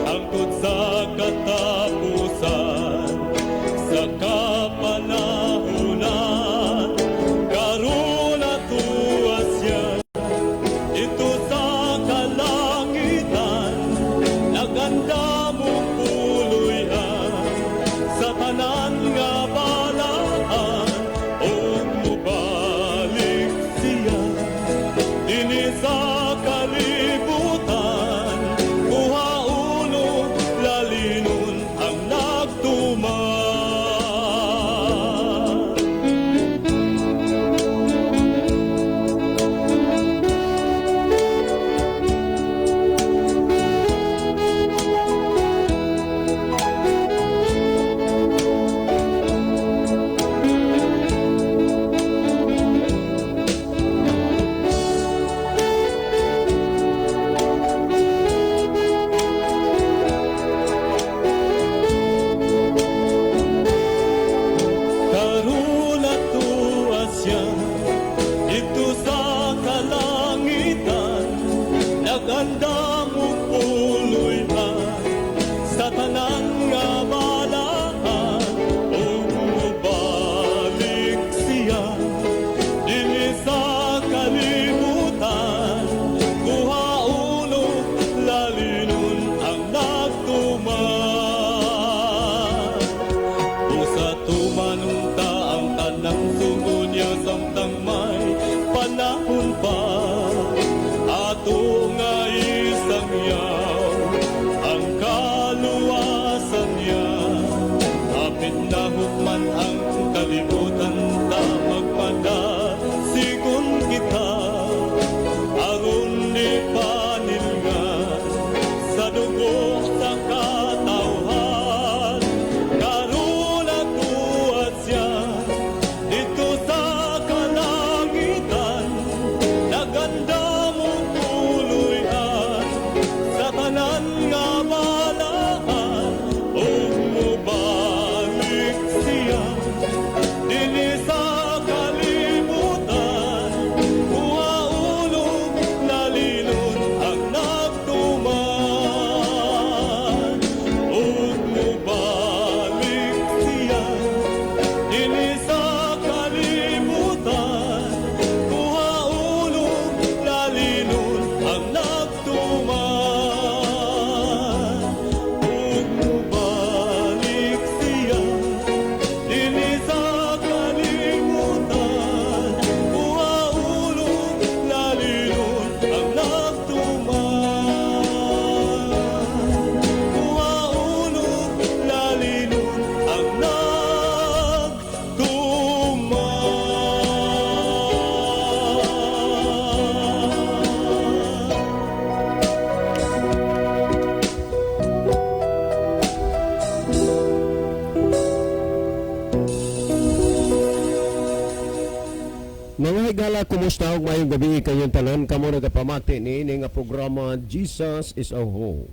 Hangtod sa katapusan sa kapanahunan. Karon atua siya didto sa kalangitan, nag-andam og puloy-an sa tanan nga balaan, ug mobalik siya dinhi sa kalibutan, kuhaon og lalinon ang nagtuman. Karon atua siya didto sa kalangitan, nag-andam og puloy-an sa tanan nga balaan, ug mobalik siya dinhi sa kalibutan, kuhaon og lalinon ang nagtuman. Busa tumanon ta ang tanang sugo niya samtang may panahon pa. Ato nga isangyaw ang kaluwasan niya. Hapit na hukman ang kalibutan, ta magpadasigon kita. Aron di panilngan sa dugo sa katawhan. Karon atua siya didto sa kalangitan, nag-andam og puloy-an sa tanan nga balaan, ug mobalik siya dinhi sa kalibutan, kuhaon og lalinon ang nagtuman, ug mobalik siya dinhi sa kalibutan, kuhaon og lalinon ang nagtuman, ug mobalik siya dinhi sa kalibutan, kuhaon og lalinon ang nagtuman, kuhaon og lalinon ang nagtuman. Mga higala, kumusta og maayong gabi kayong tanan kamo nagapamati niini nga programa, Jesus is Our Hope.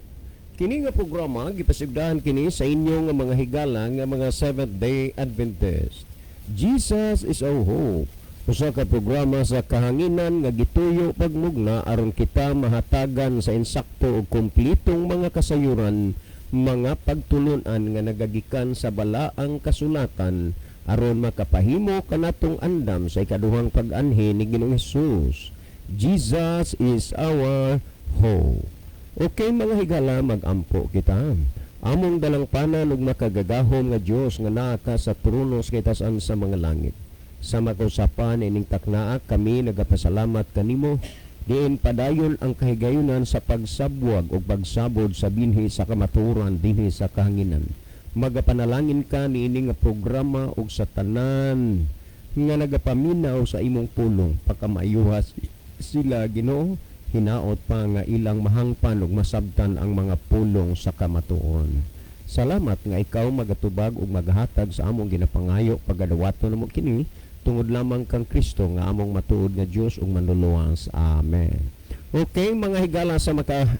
Kini nga programa gipasigdahan kini sa inyong nga mga higala nga mga Seventh Day Adventist. Jesus is Our Hope. Usa ka programa sa kahanginan nga gituyo pagmugna aron kita mahatagan sa insakto ug kompletong mga kasayuran, mga pagtulunan nga nagagikan sa balaang kasulatan aron makapahimo kanatong andam sa ikaduhang pag-anhi ni Ginoong Hesus. Jesus is our hope. Okay, mga higala, magampo kita. Among dalangpanan ug makagagahom nga Dios nga naa ka sa trono sa kitasan sa mga langit. Sa makausapan ining taknaa, kami nagapasalamat kanimo diin padayon ang kahigayunan sa pagsabwag ug pagsabod sa binhi sa kamatuoran dinhi sa kahanginan. Magapanalangin ka niini nga programa ug sa tanan nga nagapaminaw sa imong pulong. Pakamayuha sila, Ginoo, hinaot pa nga ilang mahangpan ug masabtan ang mga pulong sa kamatuon. Salamat nga ikaw magatubag ug maghatag sa among ginapangayo. Pagadawaton namo kini tungod lamang kang Kristo nga among matuod nga Dios ug manluluwas. Amen. Okay, mga higala, sa maka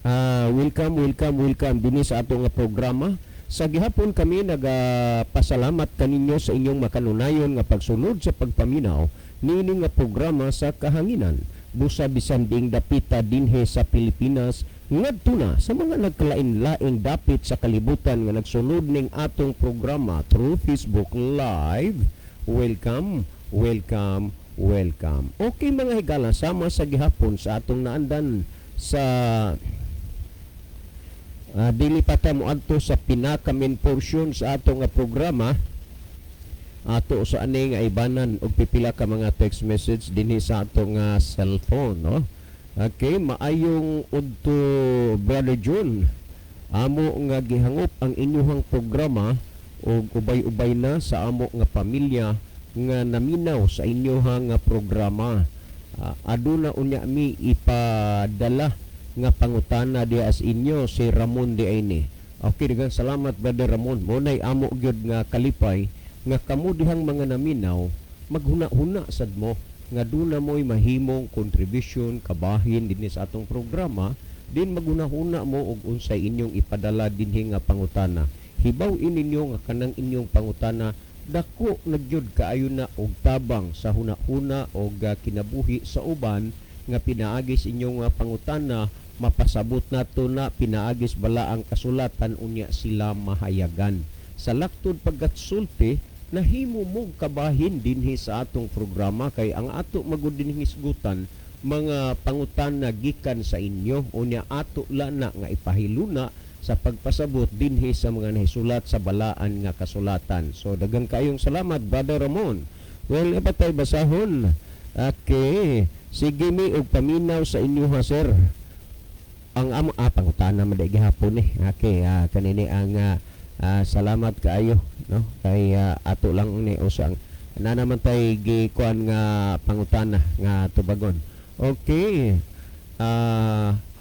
welcome, welcome, welcome dinhi sa ato nga programa. Sa gihapon kami nagapasalamat kaninyo sa inyong makanunayon nga pagsunod sa pagpaminaw niini nga programa sa kahanginan. Busa bisan diing dapita dinhi sa Pilipinas, Ngadto na sa mga nagkalain-laing dapit sa kalibutan nga nagsunod ning atong programa through Facebook Live. Welcome, welcome, welcome. Okay, mga higala, sama sa gihapon sa atong naandan sa dili pa ta moadto sa pinaka main portion sa atong nga programa, ato sa ani nga ibanan og pipila ka mga text message dinhi sa atong cellphone, no? Okay, maayong udto, Brother Jun. Amo nga gihangop ang inyuhang programa ug ubay-ubay na sa amo nga pamilya nga naminaw sa inyuhang nga programa. Aduna unya mi ipadala nga pangutana diha sa inyo, si Ramon di ini. Okay, daghang salamat, Brother Ramon. Mo nay amo gyud nga kalipay nga kamo dihang mga naminaw maghuna-huna sad mo nga duna mo'y mahimong contribution kabahin dinhi sa atong programa din, maghuna-huna mo og unsay inyong ipadala dinhi nga pangutana. Hibaw-i ninyo nga kanang inyong pangutana dako na gyud kaayo na og tabang sa huna-huna og kinabuhi sa uban nga pinaagi sa inyong pangutana mapasabot nato na pinaagis balaang kasulatan, unya sila mahayagan sa laktod pagkasulti, nahimo mo kabahin dinhi sa atong programa kay ang ato magud dinhi hisgutan mga pangutana gikan sa inyo, unya ato lana nga ipahiluna sa pagpasabot dinhi sa mga nahisulat sa balaan nga kasulatan. So daghang kayong salamat, Brother Ramon. Well, ipatay basahon. Okay, sige mi og paminaw sa inyo ha, sir. Ang amo pangutana man di gihapon eh. Okay, kanini ang salamat kaayo, no, kay ato lang ni usang na naman tay gikuan nga pangutana nga tubagon. Okay.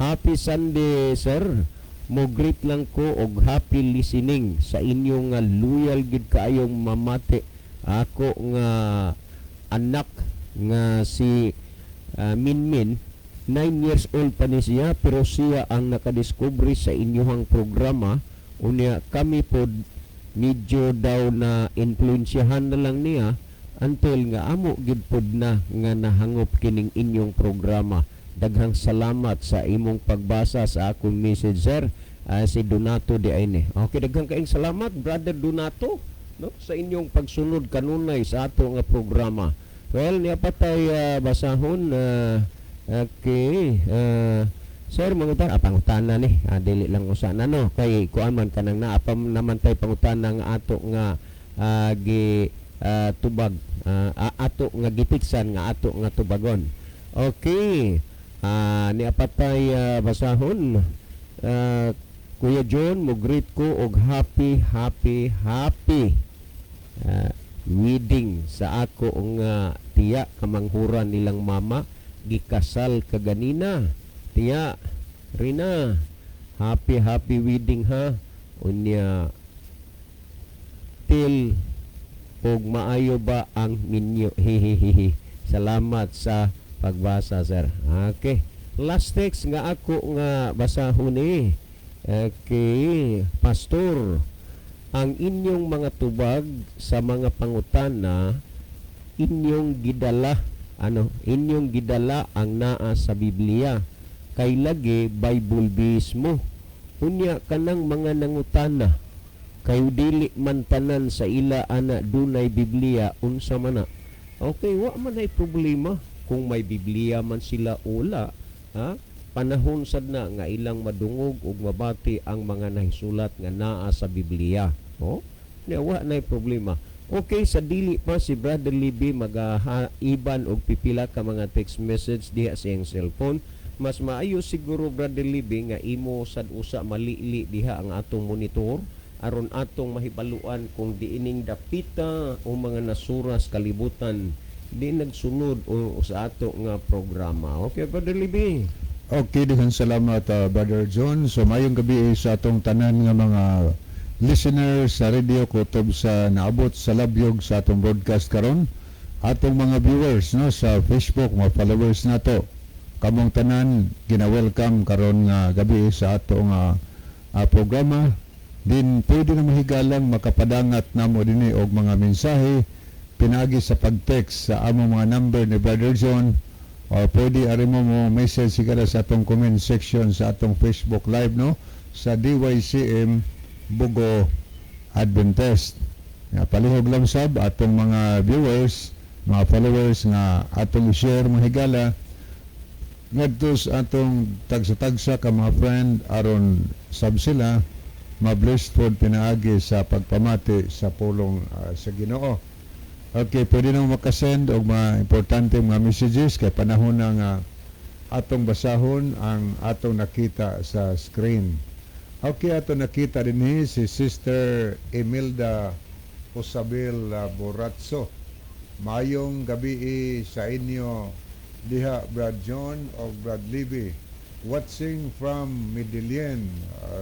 Happy Sunday, sir. Mo greet lang ko og happy listening sa inyong nga loyal gid kaayong mamati. Ako nga anak nga si Minmin, 9 years old pa ni siya pero siya ang nakadiskubre sa inyong programa. Unya kami pod medyo daw na influensyahan na lang niya until nga amo gid pod na nga nahangop kining inyong programa. Daghang salamat sa imong pagbasa sa akong message, sir. Si Donato di ay. Okay, daghang kaayong salamat, Brother Donato, no, sa inyong pagsunod kanunay sa ato nga programa. Well, niya pa tay basahon. Okay, sir, mangutan pangutana ni. Dili lang usa na, no, kay kuan man kanang naa pa naman tay pangutana nga ato nga gi tubag, ato nga gitiksan nga ato nga tubagon. Okay. Niya pa tay basahon. Kuya John, mo greet ko og happy happy happy wedding sa ako nga tiya, kamanghuran nilang mama, gikasal kaganina. Tiya Rina, happy happy wedding ha. Unya till ug maayo ba ang minyo? Hihihihi. Salamat sa pagbasa, sir. Okay, last text nga ako nga basahon ni. Okay, Pastor, ang inyong mga tubag sa mga pangutana, inyong gidala ano, inyong gidala ang naa sa Biblia kay lagi Bible base mo. Unya kanang mga nangutana kay dili man tanan sa ila ana dunay Biblia, unsa man na? Okay, wa man ay problema kung may Biblia man sila o wala, ha? Panahon sad na nga ilang madungog ug mabati ang mga nahisulat nga naa sa Biblia. Oh, niya wa nay problema. Okay, sa dili pa si Brother Libby magaiban og pipila ka mga text message diha sa iyang cellphone, mas maayo siguro, Brother Libby, nga imo sad usa malili diha ang atong monitor aron atong mahibaluan kung diining dapita o mga nasuras kalibutan di nagsunod o sa ato nga programa. Okay, Brother Libby. Okay, daghang salamat, Brother John. So mayong gabi sa atong tanan nga mga listeners sa radio kutob sa naabot sa labyog sa atong broadcast karon. Atong mga viewers, no, sa Facebook, mga followers nato. Kamong tanan gina-welcome karon nga gabi sa atong programa. Din pwede na mahigalang makapadangat namo dinhi og mga mensahe pinaagi sa pag-text sa among mga number ni Brother John. Or pwede ari mo mo message sigara sa atong comment section sa atong Facebook Live, no, sa DYCM Bogo Adventist. Ya, palihog lang sab atong mga viewers, mga followers nga atong i-share, mga higala, ngadto sa atong tagsa-tagsa ka mga friend aron sab sila ma-blessed pod pinaagi sa pagpamati sa pulong sa Ginoo. Okay, pwede nang makasend og mga importante mga messages kay panahon na nga atong basahon ang atong nakita sa screen. Okay, ato nakita dinhi si Sister Imelda Osabel Boratso. "Mayong gabi sa inyo diha, Brad John o Brad Libby. Watching from Medellin."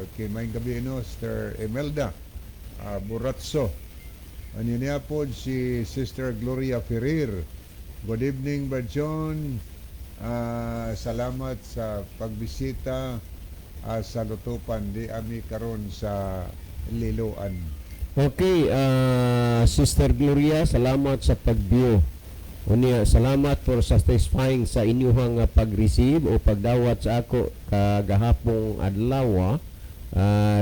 Okay, mayong gabi, no, Sister Imelda Boratso. Ano niya po si Sister Gloria Ferrer. "Good evening, Brad John. Salamat sa pagbisita sa Lutupan. Di ami karon sa Liloan." Okay, Sister Gloria, salamat sa pag-view. Unya, salamat for satisfying sa inyuhang pag-receive o pagdawat sa ako kagahapong adlaw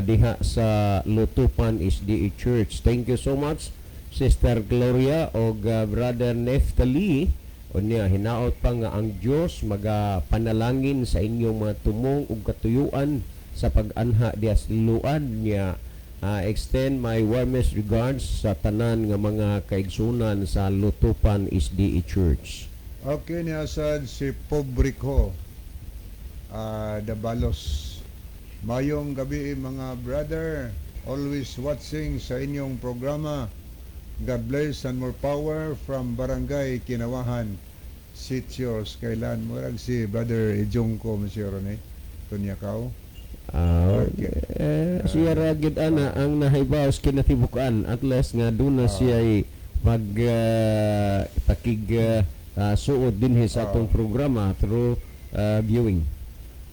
diha sa Lutupan SDA Church. Thank you so much, Sister Gloria og Brother Neftali. Unya, hinaot pa nga ang Dios magapanalangin sa inyong mga tumong ug katuyuan sa pag-anha diha sa Liloan niya. Extend my warmest regards sa tanan nga mga kaigsunan sa Lutupan SDA Church. Okay, niya sad si Pobrico Dabalos. "Mayong gabi, mga brother, always watching sa inyong programa. God bless and more power from Barangay Kinawahan, Sitios." Kailan murag si Brother Ijongko, Monsieur Rene Tunyakaw. Eh, siya ra gid ana ang nahibaw sa kinatibukan, at least nga doon na siya ay pag pakig suod dinhi sa atong programa through viewing.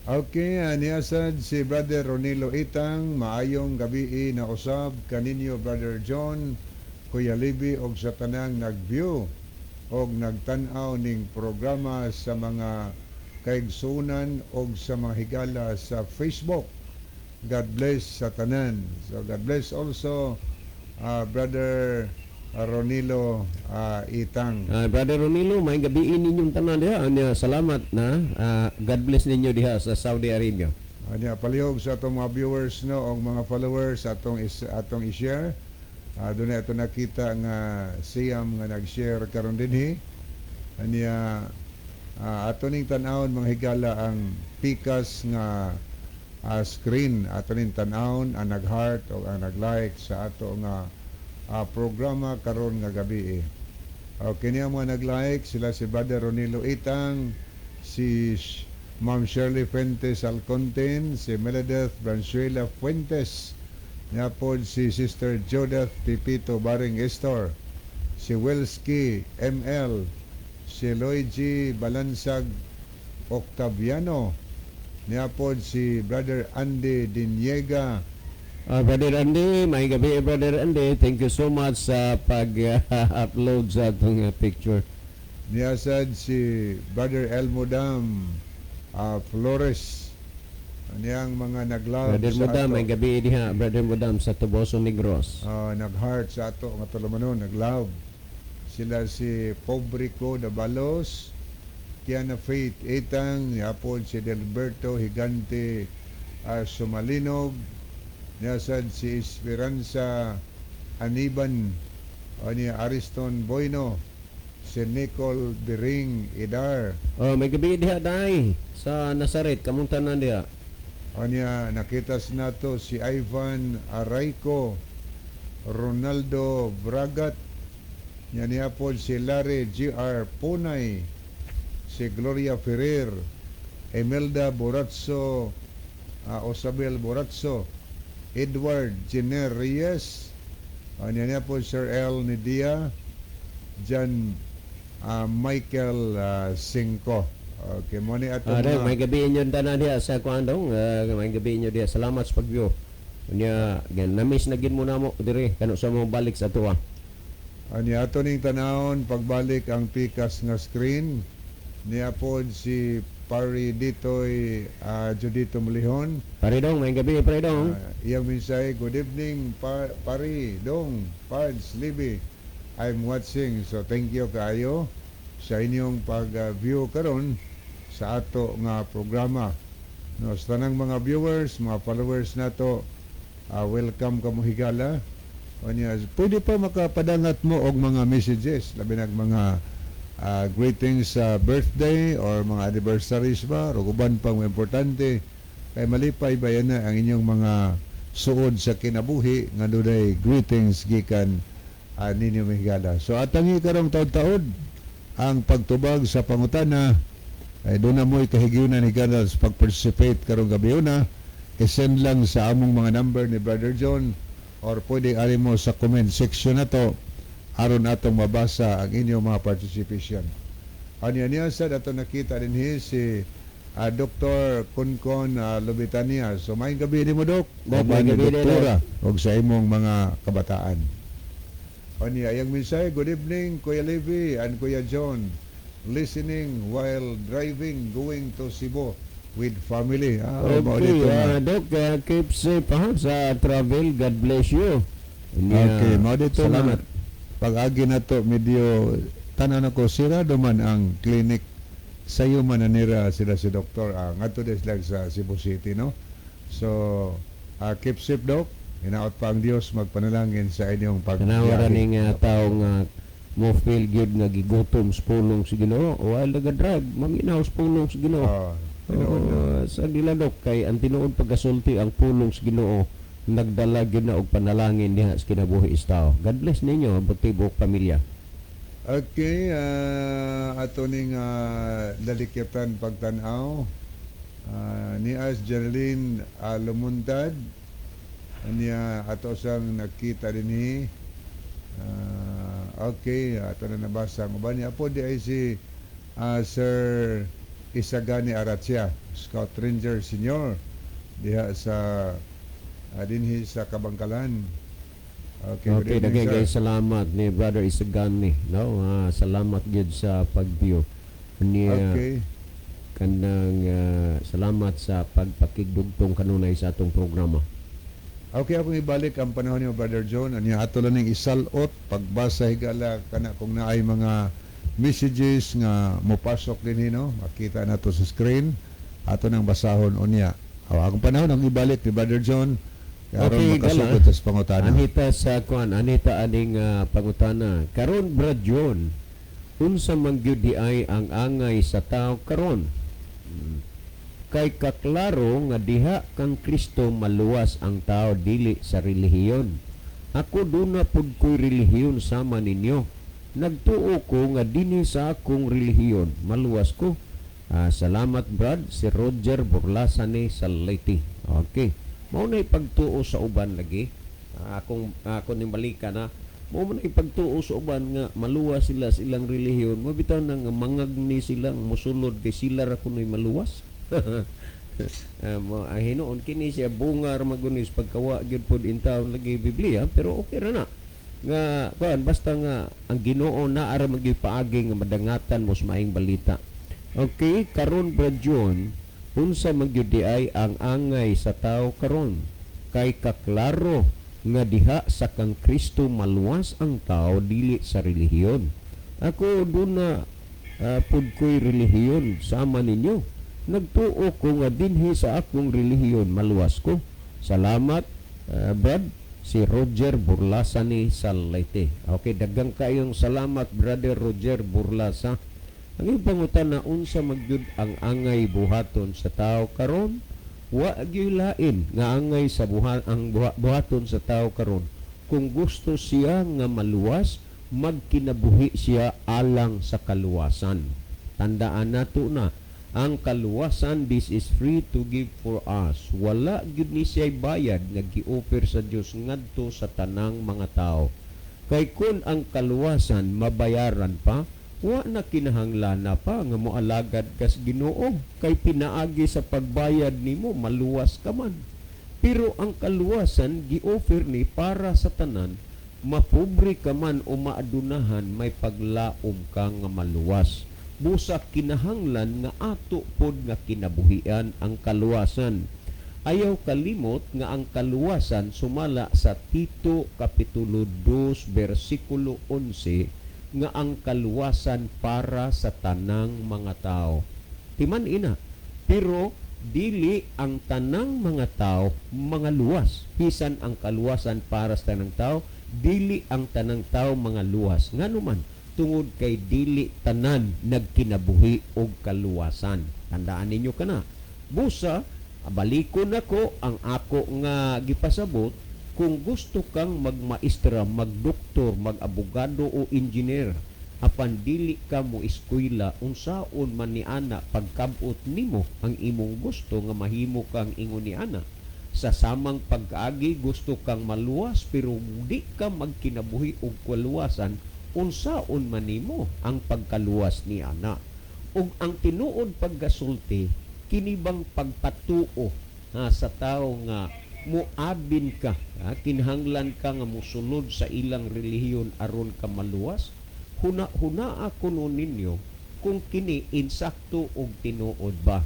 Okay, niya sad si Brother Ronilo Itang, "Maayong gabi na usab kaninyo, Brother John, Kuya Libby og sa tanang nag-view og nagtan-aw ning programa, sa mga kaigsunan og sa mga higala sa Facebook. God bless sa tanan." So God bless also Brother Ronilo Itang. Brother Ronilo, may gabi ninyong tanan diha. Anya, salamat na. God bless ninyo diha sa Saudi Arabia. Anya, palihog sa atong mga viewers, no, og mga followers atong i-share. Doon na ito nakita nga siyam nga nag-share karon dinhi. Anya, ato ning tan-awon, mga higala, ang pikas nga screen. Ato ning tan-awon ang nag-heart o ang nag-like sa ato nga programa karon nga gabi. Okay niya mga nag-like sila si Brother Ronilo Itang, si Ma'am Shirley Fuentes Alcontin, si Meredith Branchuela Fuentes, niya po si Sister Jodeth Pipito Baring Estor, si Welski ML, si Luigi Balansag Octaviano, niya po si Brother Andy Diniega. Brother Andy, may gabi, Brother Andy. Thank you so much sa pag-upload sa atong picture. Niya sad si Brother Elmodam Flores. Niyang mga nag-love Brother sa Mudam, ato. May gabi diha, Brother Mudam sa Toboso, Negros. Nag-heart sa ato nga tulumanon, nag-love. Sila si Pobrico Dabalos, Kiana Faith Itang, yapon si Delberto Higante Sumalinog, niya sad si Esperanza Aniban, o niya Ariston Boyno, si Nicole Biring Idar. Oh, may gabi diha dai sa Nazaret, kamong tanan diha. O niya nakita sa nato si Ivan Arayco, Ronaldo Bragat, niya niya po si Larry G.R. Punay, si Gloria Ferrer, Imelda Boratso, Osabel Boratso, Edward Jenner Reyes, o niya niya po Sir L. Nidia, John Michael Cinco. Okay, mo ni atong Ah, dai, mga may gabi inyo tanan diha sa kuan dong. May gabi inyo diha. Salamat sa pag-view. Unya, gan na-miss na gid mo namo diri kano sa mo balik sa tuwa. Ani ato ning tanawon pagbalik ang pikas nga screen. Niya pod si Pari Ditoy Judito Mulihon. Paridong, maayong gabi, Paridong. Iyang mensahe, "Good evening, Pari, Dong, Pards, Libby. I'm watching." So thank you kaayo sa inyong pag-view karon sa ato nga programa. No, sa tanang mga viewers, mga followers nato, welcome kamo higala. Unya, pwede pa makapadangat mo og mga messages, labi nag mga greetings sa birthday or mga anniversaries ba, o uban pang importante kay malipay ba yan na ang inyong mga suod sa kinabuhi nga dunay greetings gikan ninyo higala. So atangi karong taud-taud ang pagtubag sa pangutana ay doon na mo'y kahigyunan higala sa pag-participate karong gabi una. I-send lang sa among mga number ni Brother John or pwede ari mo sa comment section na to aron atong mabasa ang inyong mga participation. Anya niya sa ato nakita din si Dr. Kunkon Lubitania. So maayong gabi nimo, Dok. Dok, Uban maayong ni gabi din, Doktora og sa imong mga kabataan. Anya iyang mensahe, "Good evening, Kuya Levi and Kuya John. Listening while driving going to Cebu with family." Ah, mao Okay, dito nga. Doc, keep safe ha, sa travel. God bless you. Niya, Okay, mao dito salamat. na pag-agi na to medyo tanan ako sirado man ang clinic sayo man na nira sila si doktor ngadto des lang sa Cebu City, no. So keep safe, Doc. Hinaot pa ang Dios magpanalangin sa inyong Tanawa ra pagbiyahe. ning tao nga mo feel gyud nga gigutom sa pulong sa Ginoo while naga-drive, maminaw sa pulong sa Ginoo. Ah, tinuod na. Oo, sa giladok kay ang tinuod pagkasulti ang pulong sa Ginoo nagdala gyud na og panalangin diha sa kinabuhi sa tao. God bless ninyo ang tibok pamilya. Okay, ato ning lalikitan pagtan-aw. Ni As Geraldine Lumuntad. Niya ato sang nakita dinhi. Okay, ato na nabasa ang uban niya po di ay si Sir Isagani Aratia, Scout Ranger Senior diha sa dinhi sa Kabangkalan. Okay, good Okay, evening, daghan sir. kay salamat ni Brother Isagani, no? Salamat gyud sa pag-view. Niya kanang salamat sa pagpakigdugtong kanunay sa atong programa. Okay, akong ibalik ang panahon ni Brother John. Anya ato lang ning isalot pagbasa higala kana kung naay mga messages nga mopasok dinhi, no. Makita nato sa screen. Ato nang basahon unya. Aw, akong panahon ang ibalik ni Brother John. Aron Okay, makasugod gala. sa pangutana. Anita sa kuan, anita aning pangutana. Karon, Brad John, unsa man gyud di ay ang angay sa tao karon? Kay kaklaro nga diha kang Kristo maluwas ang tao, dili sa relihiyon. Ako duna pud ko'y relihiyon sama ninyo. Nagtuo ko nga dinhi sa akong relihiyon maluwas ko. Salamat, Brad, si Roger Burlasa ni sa Leyte. Okay. Mao na pagtuo sa uban lagi. Akong ako ning balikan na mao man pagtuo sa uban nga maluwas sila sa ilang relihiyon. Mo bitaw na nga mangagni silang musulod kay sila ra kuno'y maluwas. Mo ang hinuon kini siya bunga ra magunis pagkawa gyud pod in town lagi Biblia, pero okay ra na nga kuan basta nga ang Ginoo naa ra magyud paagi nga madangatan mo sa maayong balita. Okay, karon, Brad John, unsa man gyud di ay ang angay sa tao karon? Kay kaklaro nga diha sa kang Kristo maluwas ang tao, dili sa relihiyon. Ako duna pud ko'y relihiyon sama ninyo. Nagtuo ko nga dinhi sa akong relihiyon maluwas ko. Salamat, Brad, si Roger Burlasa ni sa Leyte. Okay, daghang kayong salamat, Brother Roger Burlasa. Ang iyong pangutana, unsa magyud ang angay buhaton sa tao karon? Wa gyud lain nga angay sa buha, ang buhaton sa tao karon. Kung gusto siya nga maluwas, magkinabuhi siya alang sa kaluwasan. Tandaan nato na ang kaluwasan, this is free to give for us. Wala gyud ni siya bayad nga gi-offer sa Dios ngadto sa tanang mga tao. Kay kun ang kaluwasan mabayaran pa, wa na kinahanglan na pa nga moalagad kas Ginoo kay pinaagi sa pagbayad nimo maluwas ka man. Pero ang kaluwasan gi-offer ni para sa tanan, mapobre ka man o maadunahan, may paglaom ka nga maluwas. Busa kinahanglan nga ato pod nga kinabuhian ang kaluwasan. Ayaw kalimot nga ang kaluwasan, sumala sa Tito Kapitulo 2 bersikulo 11, nga ang kaluwasan para sa tanang mga tao. Timan ina, pero dili ang tanang mga tao mga luwas. Bisan ang kaluwasan para sa tanang tao, dili ang tanang tao mga luwas. Ngano man? Tungod kay dili tanan nagkinabuhi og kaluwasan. Tandaan ninyo kana. Busa balikon nako ang ako nga gipasabot: kung gusto kang magmaestra, magdoktor, mag-abogado o engineer, apan dili ka mo eskwela, unsaon man ni ana pagkabot nimo ang imong gusto nga mahimo kang ingon ni ana? Sa samang pagkaagi, gusto kang maluwas pero di ka magkinabuhi og kaluwasan, unsaon man nimo ang pagkaluwas ni ana? Ug ang tinuod pagkasulti, kini bang pagpatuo, ha, sa tao nga muabin ka, ha, kinahanglan ka nga mosunod sa ilang relihiyon aron ka maluwas, huna-hunaa kuno ninyo kung kini insakto og tinuod ba.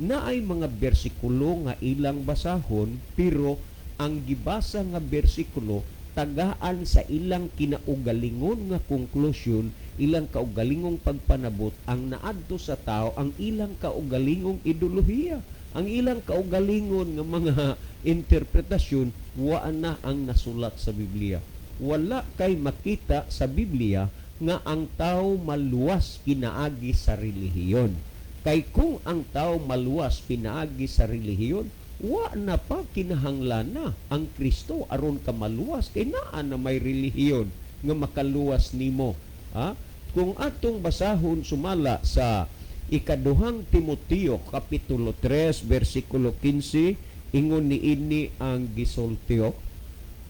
Naay mga bersikulo nga ilang basahon, pero ang gibasa nga bersikulo tagaan sa ilang kinaugalingon nga konklusyon, ilang kaugalingong pagpanabot. Ang naadto sa tao ang ilang kaugalingong ideolohiya, ang ilang kaugalingon nga mga interpretasyon, wa na ang nasulat sa Biblia. Wala kay makita sa Biblia nga ang tao maluwas pinaagi sa relihiyon. Kay kung ang tao maluwas pinaagi sa relihiyon, wa na pa kinahanglan na ang Kristo aron ka maluwas, kay naa na may relihiyon nga makaluwas nimo. Ha? Kung atong basahon sumala sa Ikaduhang Timoteo Kapitulo 3 bersikulo 15, ingon niini ang gisultio,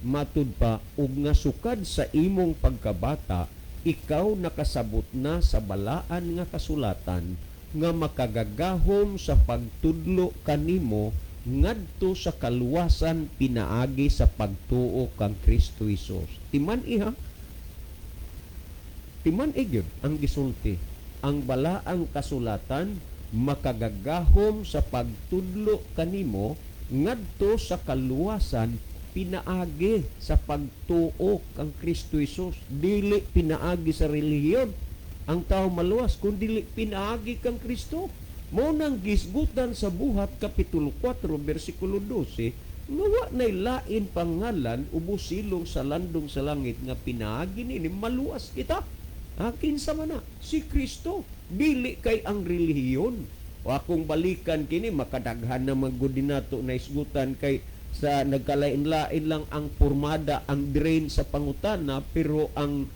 matud pa, "Ug nga sukad sa imong pagkabata ikaw nakasabot na sa balaan nga kasulatan nga makagagahom sa pagtudlo kanimo ngadto sa kaluwasan pinaagi sa pagtuo kang Kristo Hesus." Timan iha, timan gyud ang gisulti: ang balaang kasulatan makagagahom sa pagtudlo kanimo ngadto sa kaluwasan pinaagi sa pagtuo kang Kristo Hesus. Dili pinaagi sa relihiyon ang tao maluwas, kun dili pinaagi kang Kristo. Mao nang gisgutan sa Buhat Kapitulo 4 bersikulo 12 nga wa nay lain pangalan ubos silong sa landong sa langit nga pinaagi nini maluwas kita. Ha, kinsa man na? Si Kristo. Dili kay ang relihiyon. O akong balikan kini, makadaghan na man gud nato na isgutan, kay sa nagkalain-lain lang ang pormada, ang drain sa pangutana, pero ang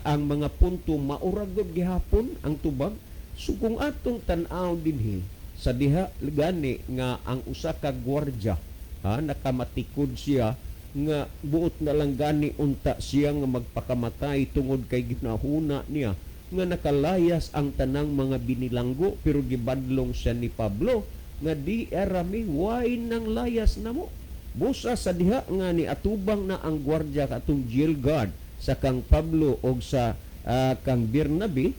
mga punto maura gud gihapon ang tubag. So kung atong tan-aw dinhi sa diha gani nga ang usa ka gwardya, ha, nakamatikod siya nga buot na lang gani unta siya nga magpakamatay tungod kay ginahuna niya nga nakalayas ang tanang mga binilanggo, pero gibadlong siya ni Pablo nga di arami way nang layas namo. Busa sa diha nga ni atubang na ang gwardya katong jail guard sa kang Pablo og sa kang Bernabe,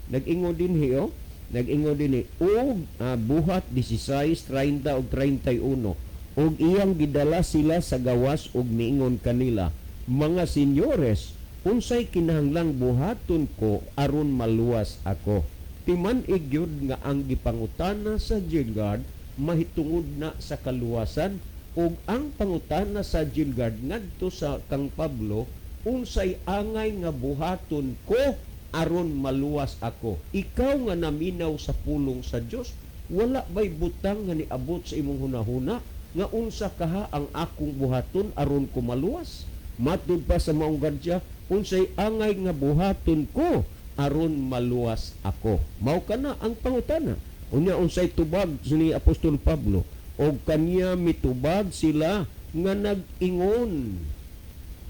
nag-ingon dinhi oh, nag-ingon dinhi og Buhat 16:30 og 31, "Ug iyang gidala sila sa gawas ug miingon kanila, 'Mga senyores, unsay kinahanglang buhaton ko aron maluwas ako?'" Timan gyud nga ang gipangutana sa jail guard mahitungod na sa kaluwasan, ug ang pangutana sa jail guard ngadto sa kang Pablo, "Unsay angay nga buhaton ko aron maluwas ako?" Ikaw nga naminaw sa pulong sa Dios, wala bay butang nga niabot sa imong hunahuna nga unsa kaha ang akong buhaton aron ko maluwas? Matud pa sa maong gardya, "Unsay angay nga buhaton ko aron maluwas ako?" Mao kana ang pangutana. Unya unsay tubag ni Apostol Pablo? Og kaniya mitubag sila nga nag-ingon,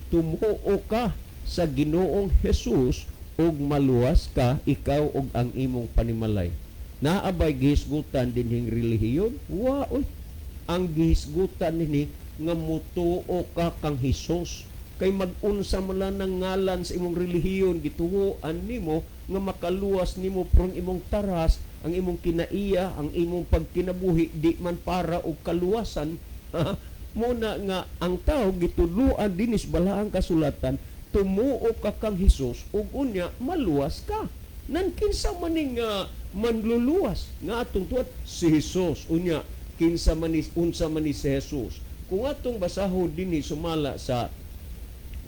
"Tumuo ka sa Ginoong Hesus ug maluwas ka, ikaw ug ang imong panimalay." Naa bay gihisgutan dinhing relihiyon? Wa oy. Ang gihisgutan nini nga mutuo ka kang Hesus. Kay mag-unsa man lang ng ngalan sa imong relihiyon, gituoan nimo nga makaluwas nimo, pero ang imong taras, ang imong kinaiya, ang imong pagkinabuhi di man para og kaluwasan. Muna nga ang tao gitudloan dinis balaang kasulatan, tumuo ka kang Hesus ug unya maluwas ka. Nan kinsa man ning manluluwas nga atong tuat? Si Hesus. Unya kinsa man ni, unsa man ni si Hesus? Kung atong basahon dinhi sumala sa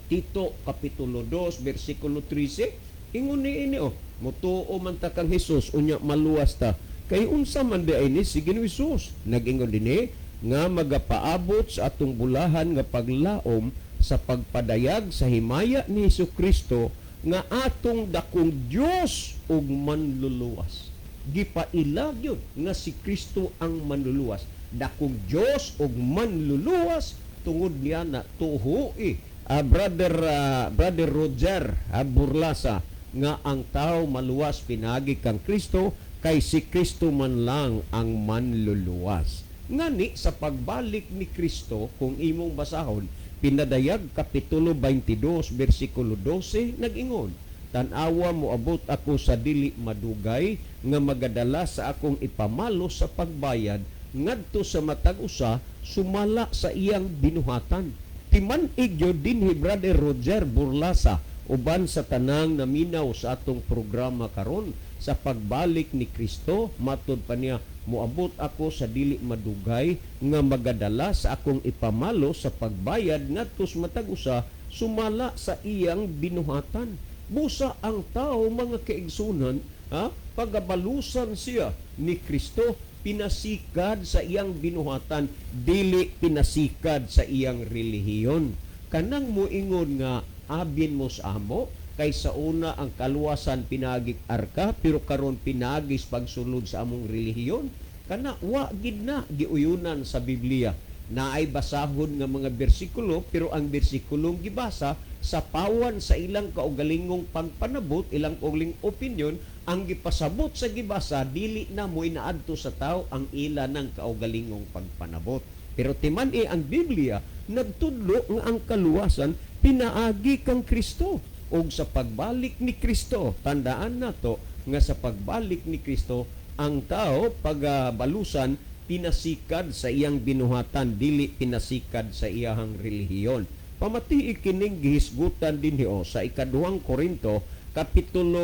Tito kapitulo 2 bersikulo 13, ingon ni ini, oh, mutuo man ta kang Hesus unya maluwas ta. Kay unsa man di ay ni si Ginoong Hesus? Nag-ingon dinhi nga magapaabot sa atong bulahan nga paglaom sa pagpadayag sa himaya ni Hesus Kristo nga atong dakong Dios ug manluluwas. Gipaila gyud nga si Kristo ang manluluwas, dakong Dios ug manluluwas. Tungod niya na tuhui, brother Roger Burlasa, nga ang tao maluwas pinagi kang Kristo, kay si Kristo man lang ang manluluwas. Ngani sa pagbalik ni Kristo, kung imong basahon Pinadayag kapitulo 22 bersikulo 12, nag-ingon, "Tan-awa, moabot ako sa dili madugay nga magadala sa akong ipamalo sa pagbayad ngadto sa matag usa sumala sa iyang binuhatan." Timan-ig gyud dinhi, Brother Roger Burlasa, uban sa tanang naminaw sa atong programa karon. Sa pagbalik ni Kristo, matud pa niya, "Moabot ako sa dili madugay nga magadala sa akong ipamalo sa pagbayad ngadto sa matag usa sumala sa iyang binuhatan." Busa ang tao, mga kaigsunan, ha, pagabalusan siya ni Kristo pinasikad sa iyang binuhatan, dili pinasikad sa iyang relihiyon. Kanang moingon nga abin mo sa amo kay sa una ang kaluwasan pinagig arka, pero karon pinagis pagsulod sa among relihiyon, kana wa gid na giuyunan sa Biblia. Naay basahon nga mga bersikulo, pero ang bersikulong gibasa sa pawan sa ilang kaugalingong pagpanabot, ilang kaugaling opinion ang gipasabot sa gibasa, dili na mo inaadto sa tao ang ila ng kaugalingong pagpanabot. Pero timan-i ang Biblia nagtudlo nga ang kaluwasan pinaagi kang Kristo. Ug sa pagbalik ni Kristo, tandaan nato nga sa pagbalik ni Kristo, ang tao pagabalusan pinasikad sa iyang binuhatan, dili pinasikad sa iyang relihiyon. Pamatii kining gihisgutan dinhi o sa Ikaduhang Korinto kapitulo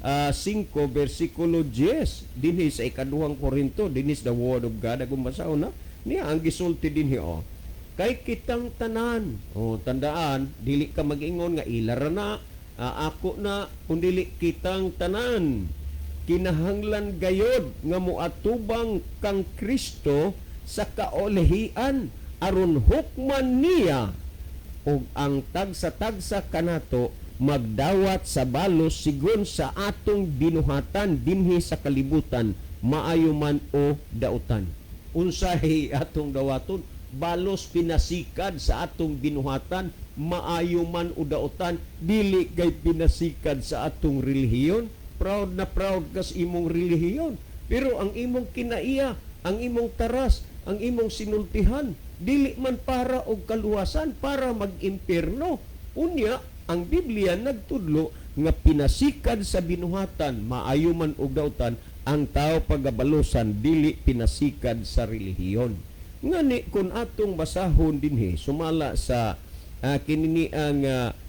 5 bersikulo 10. Dinhi sa Ikaduhang Korinto, dinhi the word of God akong basahon na niya ang gisulti dinhi, oh. Kay kitang tanan, oh, tandaan, dili ka mag-ingon nga ila ra na, ako na, kun dili kitang tanan kinahanglan gayod nga moatubang kang Kristo sa kaolihian aron hukman niya ug ang tagsa-tagsa kanato magdawat sa balos sigon sa atong binuhatan dinhi sa kalibutan, maayo man o dautan. Unsay atong dawaton? Balos pinasikad sa atong binuhatan, maayo man o dautan, dili kay pinasikad sa atong relihiyon. Proud na proud ka sa imong relihiyon, pero ang imong kinaiya, ang imong taras, ang imong sinultihan, dili man para og kaluwasan, para mag-impierno. Unya ang Biblia nagtudlo nga pinasikad sa binuhatan, maayo man og dautan, ang tao pagabalusan, dili pinasikad sa relihiyon. Ngani kung atong basahon dinhi sumala sa kinini ang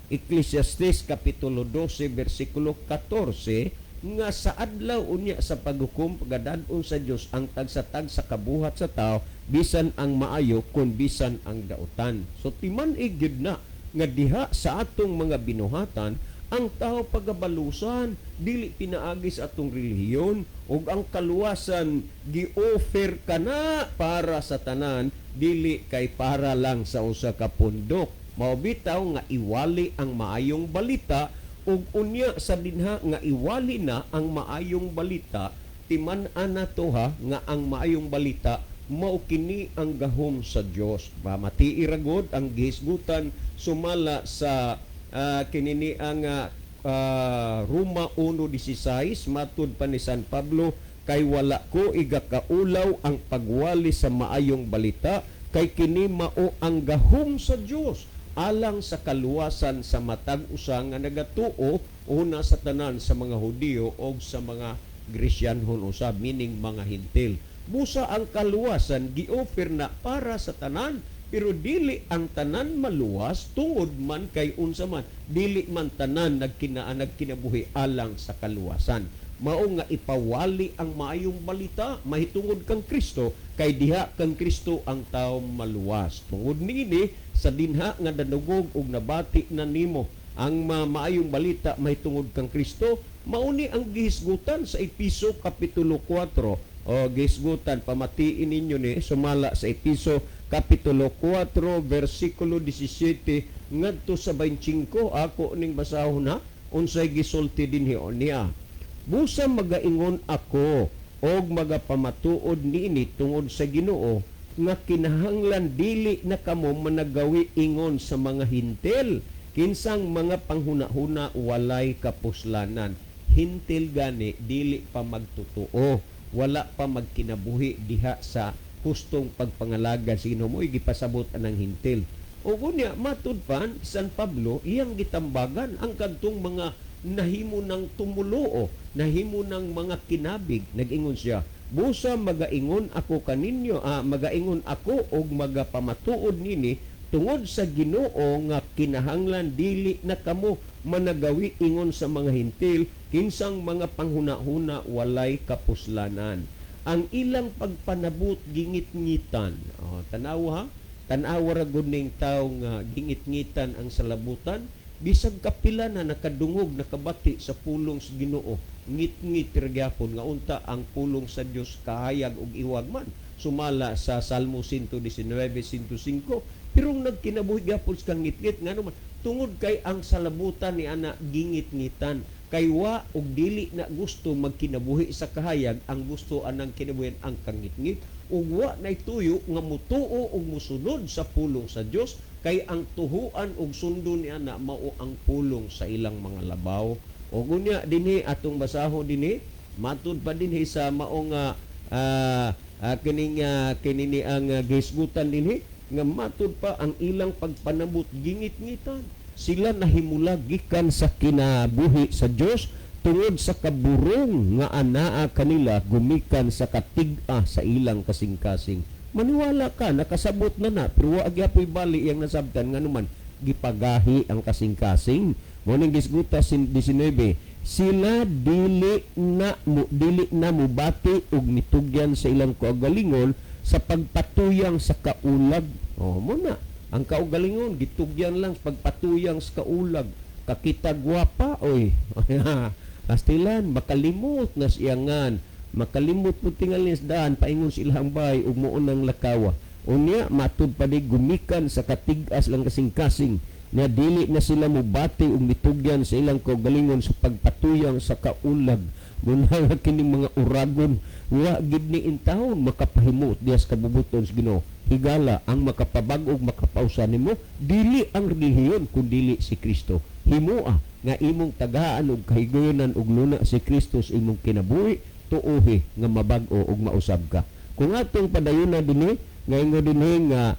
Ecclesiastes kapitulo 12 bersikulo 14, nga sa adlaw unya sa paghukom pagadad-on sa Dios ang tagsa-tagsa kabuhat sa tao, bisan ang maayo kun bisan ang dautan. So timan-ig gyud na nga diha sa atong mga binuhatan ang tao pagabalusan, dili pinaagi sa atong relihiyon. Ug ang kaluwasan gi-offer kana para sa tanan, dili kay para lang sa usa ka pundok. Mao bitaw nga iwali ang maayong balita. Ug unya sa dinha nga iwali na ang maayong balita, timan-an nato ha nga ang maayong balita mao kini ang gahom sa Dios. Pamatii ra gud ang gihisgutan sumala sa kinini ang Roma 1:16. Matud pa ni San Pablo, "Kay wala ko igakaulaw ang pagwali sa maayong balita, kay kini mao ang gahom sa Dios." alang sa kaluwasan sa matag usa nga nagatuo, una sa tanan sa mga Hudiyo o sa mga Gresyanhon usab, meaning mga Hintil. Busa ang kaluwasan gi-offer na para sa tanan, pero dili ang tanan maluwas tungod man kay unsa man, dili man tanan nagkinabuhi alang sa kaluwasan. Mao nga ipawali ang maayong balita mahitungod kang Kristo, kay diha kang Kristo ang tao maluwas. Tungod niini, sa dinha nga danugog og nabati na nimo ang maayong balita mahitungod kang Kristo, mauni ang gihisgutan sa Episo Kapitulo 4. O gihisgutan, pamatiin ninyo ni sumala sa Episo Kapitulo 4 versikulo 17 ngadto sa 25. Ako ning basahon ha, unsay gisulti dinhi niya. "Busa magaingon ako og magapamatuod niini tungod sa Ginoo nga kinahanglan dili na kamo managawi ingon sa mga Hintil, kinsang mga panghunahuna walay kapuslanan." Hintil gani dili pa magtotoo, wala pa magkinabuhi diha sa hustong pagpangalagad sa Ginoo, mo'y gipasabot anang Hintil. O unya matud pa San Pablo, iyang gitambagan ang kadtong mga nahimo ng tumuluo, nahimo ng mga kinabig. Nag-ingon siya, "Busa magaingon ako kaninyo, magaingon ako og magapamatuod nini tungod sa Ginoo nga kinahanglan dili na kamo managawi ingon sa mga Hintil, kinsang mga panghunahuna walay kapuslanan. Ang ilang pagpanabot gingit-ngitan." Oh, tanaw ha, tanawa ra gud ning tawo nga gingit-ngitan ang salabutan. Bisag kapila na nakadungog, nakabati sa pulong sa Ginoo, ngit-ngit ra gyapon nga unta ang pulong sa Dios kahayag og iwag man sumala sa Salmo 119:105, pero nagkinabuhi gyapon sa ngit-ngit. Ngano man? Tungod kay ang salabutan ni ana gingit-ngitan, kay wa og dili na gusto magkinabuhi sa kahayag. Ang gusto anang kinabuhi ang kangitngit ug wa nay tuyo nga mutuo og musunod sa pulong sa Dios, kay ang tuhuan og sundon ni ana mao ang pulong sa ilang mga labaw. O unya dinhi atong basahon dinhi, matud pa dinhi sa maong kining kinini ang gihisgutan dinhi nga matud pa ang ilang pagpanabot gingit-ngitan. Sila nahimula gikan sa kinabuhi sa Dios tungod sa kaburong nga anaa kanila gumikan sa katig-a sa ilang kasing-kasing. Maniwala ka, nakasabot na na, pero wa gyapoy bali iyang nasabtan, nganuman gipagahi ang kasing-kasing. Mo ning gisguta sin 19, sila dili na mubati og mitugyan sa ilang kaugalingon sa pagpatuyang sa kaulag. Oh, mo na ang kaugalingon gitugyan lang sa pagpatuyang sa kaulag. Kakita gwapa oy, pastilan makalimot na siyangan, makalimot po tingali sa daan paingon sa ilang bay ug muon ng lakawa. Unya matud pa di gumikan sa katig-as lang kasing-kasing na dili na sila mubati ug mitugyan sa ilang kaugalingon sa pagpatuyang sa kaulag. Muna nga kining mga uragon wa gid ni intawon makapahimot diya sa kabubuton sa Ginoo. Higala, ang makapabag-og makapausa nimo dili ang relihiyon kundili si Kristo. Himoa nga imong tagaan og kahigayonan og luna si Kristo sa imong kinabuhi, tuohi nga mabag-o ug mausab ka. Kung atong padayuna dinhi nga ingon dinhi nga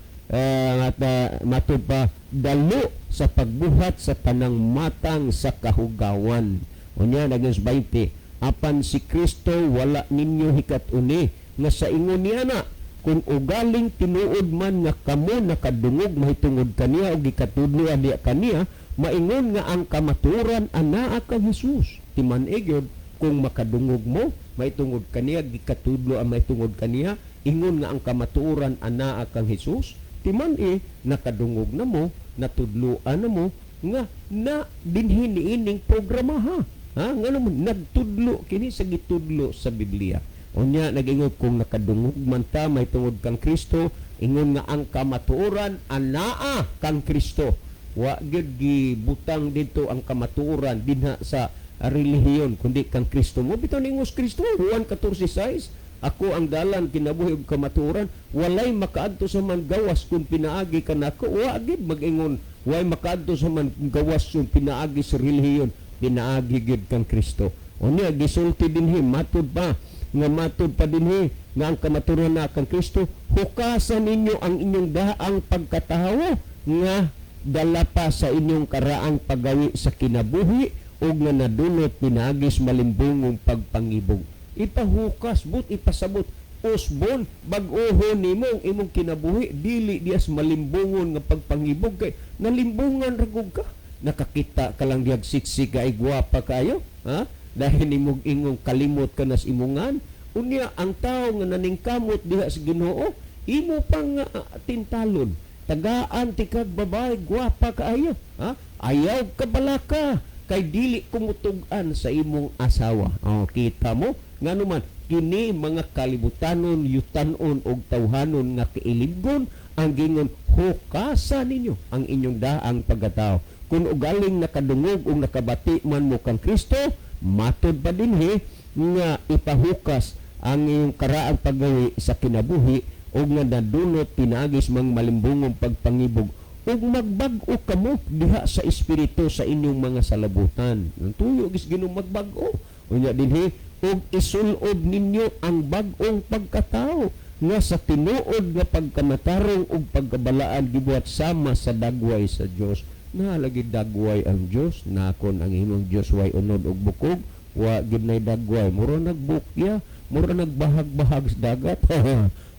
matud pa dalo sa pagbuhat sa tanang matang sa kahugawan. Unya naging 20, apan si Kristo wala ninyo hikat-uni nga sa ingon niya na kung ugaling tinuod man nga kamo nakadungog mahitungod kaniya o gikatudlo diya kaniya, maingon nga ang kamaturan anaa kang Hesus. Timan-i gyud kung makadungog mo mahitungod kaniya, gikatudlo ang mahitungod kaniya, ingon nga ang kamatuoran anaa kang Hesus. Timan-i nakadungog na mo, natudloan na mo nga na dinhi niining programa ha. Ha, ngano mo nagtudlo kini sa gitudlo sa Biblia. Unya nagingon kung nakadungog man ta mahitungod kang Kristo, ingon nga ang kamatuoran anaa kang Kristo. Wa gyud gibutang didto ang kamatuoran dinha sa relihiyon kundi kang Kristo. Mo bitaw ningos Kristo Juan 14:6, "Ako ang dalan, kinabuhi ug kamatuoran, walay makaadto sa man gawas kung pinaagi kanako." Wa gid mag-ingon way makaadto sa man gawas kung pinaagi sa relihiyon, pinaagi gyud kang Kristo. Unya gisulti dinhi matud pa nga matud pa dinhi nga ang kamatuoran na kang Kristo. Hukasan ninyo ang inyong daang pagkatawo nga dala pa sa inyong karaang paggawi sa kinabuhi ug nga nadulot pinaagis malimbongong pagpangibog. Ipahukas, but ipasabot, usbon, bag-ohon nimo ang imong kinabuhi, dili dias malimbongon nga pagpangibog kay nalimbungan ra gud ka. Nakakita ka lang dihag siksik ay gwapa kayo, ha? Dahil nimog ingong kalimot ka nas imungan. Unya ang tao nga naningkamot diha sa Ginoo, imo pang tintalon. Tagaan ti kag babae gwapa kaayo, ha? Ayaw ka balaka kay dili kumutug-an sa imong asawa. Oh, kita mo ngano man kini mga kalibutanon, yutanon og tawhanon nga kailibgon ang gingon, hukasa ninyo ang inyong daang pagkatao. Kung ugaling nakadungog o nakabati man mo kang Kristo, matod pa dinhi nga ipahukas ang iyong karaang paggawi sa kinabuhi ug nga nadulot pinaagis mang malimbungong pagpangibog ug magbag-o kamo diha sa espiritu sa inyong mga salabutan. Ang tuyo gis Ginoo magbag-o. Unya dinhi ug isulob ninyo ang bag-ong pagkatao nga sa tinuod nga pagkamatarong ug pagkabalaan gibuhat sama sa dagway sa Dios. Naa lagi dagway ang Dios, nakon ang imong Dios way unod og bukog, wa gid nay dagway, mura nagbukya, mura nagbahag-bahag sa dagat.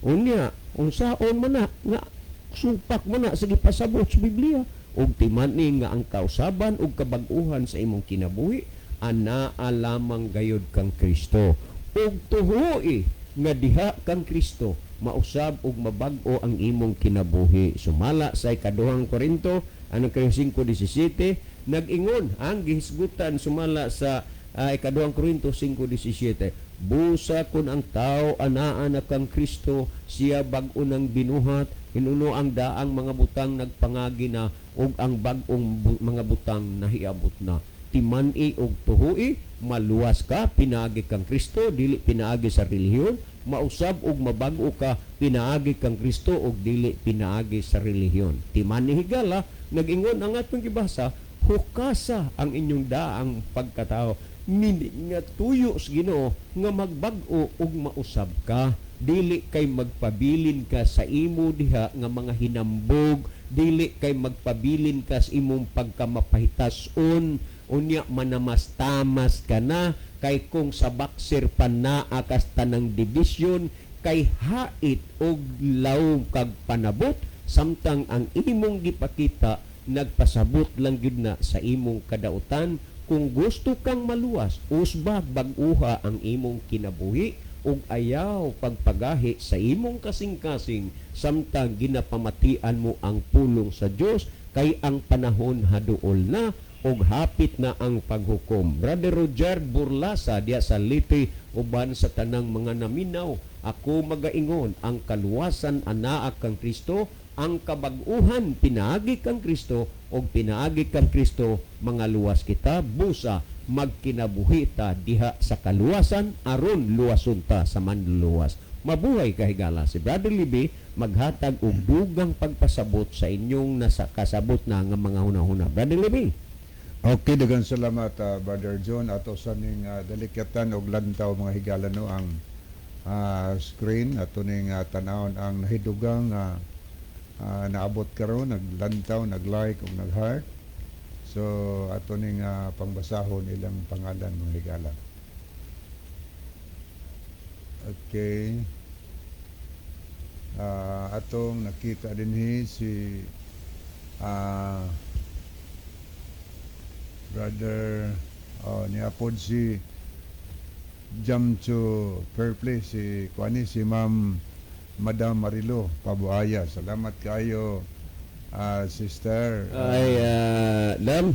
Unya unsaon man na nga supak man na sa gipasabot sa Biblia ug timani nga ang kausaban ug kabag-uhan sa imong kinabuhi anaa lamang gayud kang Kristo ug tuhui nga diha kang Kristo mausab ug mabag-o ang imong kinabuhi. Sumala sa ikaduhang Korinto anong kayo 5:17, nag-ingon ang gihisgutan sumala sa ikaduhang Korinto 5:17, busa kun ang tao anaa na kang Kristo, siya bag-o nang binuhat, hinuno ang daang mga butang nagpangagi na ug ang bag-ong mga butang nahiabot na. Timan-i og tuhui maluwas ka pinaagi kang Kristo, dili pinaagi sa relihiyon. Mausab og mabag-o ka pinaagi kang Kristo ug dili pinaagi sa relihiyon. Timan-i, higala, nag-ingon ang atong gibasa, hukasa ang inyong daang pagkatao, meaning nga tuyo sa Ginoo nga magbag-o ug mausab ka, dili kay magpabilin ka sa imo diha nga mga hinambog, dili kay magpabilin ka sa imong pagkamapahitas-on. Unya manamastamas ka na kay kung sa boxer pa naa kas tanang division kay hait og lawom kag panabot, samtang ang imong gipakita nagpasabot lang gyud na sa imong kadautan. Kung gusto kang maluwas, usbag bag-uha ang imong kinabuhi ug ayaw pagpagahi sa imong kasing-kasing samtang ginapamatian mo ang pulong sa Dios, kay ang panahon haduol na ug hapit na ang paghukom. Brother Roger Burlasa diya sa Leyte, uban sa tanang mga naminaw, ako magaingon, ang kaluwasan anaa kang Kristo, ang kabag-uhan pinaagi kang Kristo, ug pinaagi kang Kristo mga luwas kita. Busa magkinabuhi ta diha sa kaluwasan aron luwason ta sa manluluwas. Mabuhay kahigala. Si Brother Libby maghatag og dugang pagpasabot sa inyong nasa kasabot na nga mga hunahuna. Brother Libby. Okay, daghang salamat, Brother John. Ato sa ning dalikyatan og lantaw, mga higala, no, ang screen ato ning tanawon ang nahidugang naabot karon, naglantaw, nag-like ug nag-heart. So ato ning pangbasahon ilang pangalan, mga higala. Okay. Atong nakita dinhi si Brother, oh, niapod si Jamcho Fairplay, si kuani, si Ma'am Madam Marilo Pabuaya. Salamat kayo, sister. Ay, Dam,